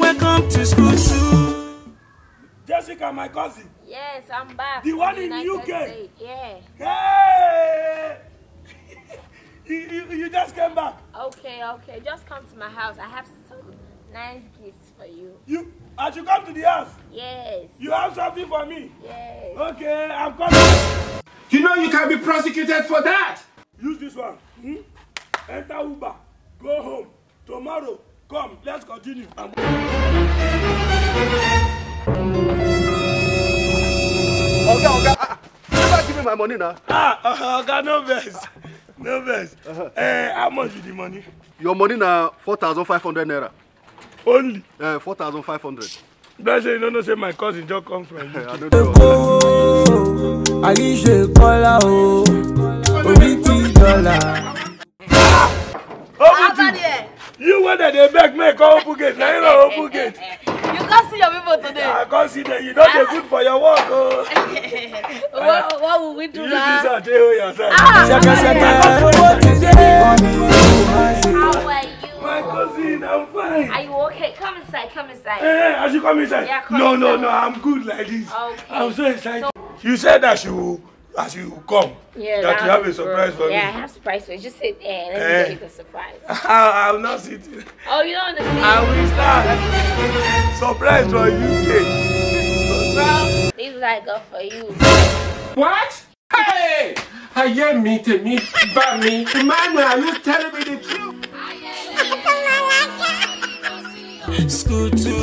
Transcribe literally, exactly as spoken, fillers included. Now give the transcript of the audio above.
Welcome to school too. Jessica, my cousin. Yes, I'm back. The from one in United U K. States. Yeah. Hey! you, you, you just came back. Okay, okay. Just come to my house. I have some nice gifts for you. You, as you come to the house, Yes. you have something for me. Yes. Okay, I'm coming. You know you can be prosecuted for that. Use this one. Hmm? Enter Uber. Go home. Tomorrow, come. Let's continue. I'm Oga, oga, ah, ah, you never give me my money now. Ah, uh, oga, no vex. No vex. Eh, how much is the money? Your money na four thousand five hundred naira. Only. Uh, four thousand five hundred. Bless you, you don't know say my cousin just come from U K. I don't know. Àríṣe kọ́lá o, orí ti dọ́là. Open it. You wey dey dey beg make I open gate, na you no open gate. You can't see your people today. I come see that you don dey good for your work o. What, what will we do Use now? this and take your side. Ṣẹ̀kẹ̀ṣẹ̀kẹ̀ owó ti dé. How are you? My cousin, I'm fine. Are you okay? Come inside. Come inside. Eh, as you come inside. Yeah, come No, no, inside. No, I'm good like this. Okay. I'm so excited. You said that you, as you come, Yeah, that you have a was surprise good. for Yeah, I me. Have surprise for you. Just sit there and let Eh. me get you the surprise. I, I will not sit. Oh, you don't understand. I will start. Surprise for U K. This is what I got for you. What? Hey! Ayé mi tèmi bá mi. Emmanuel, are you telling me the truth? School too.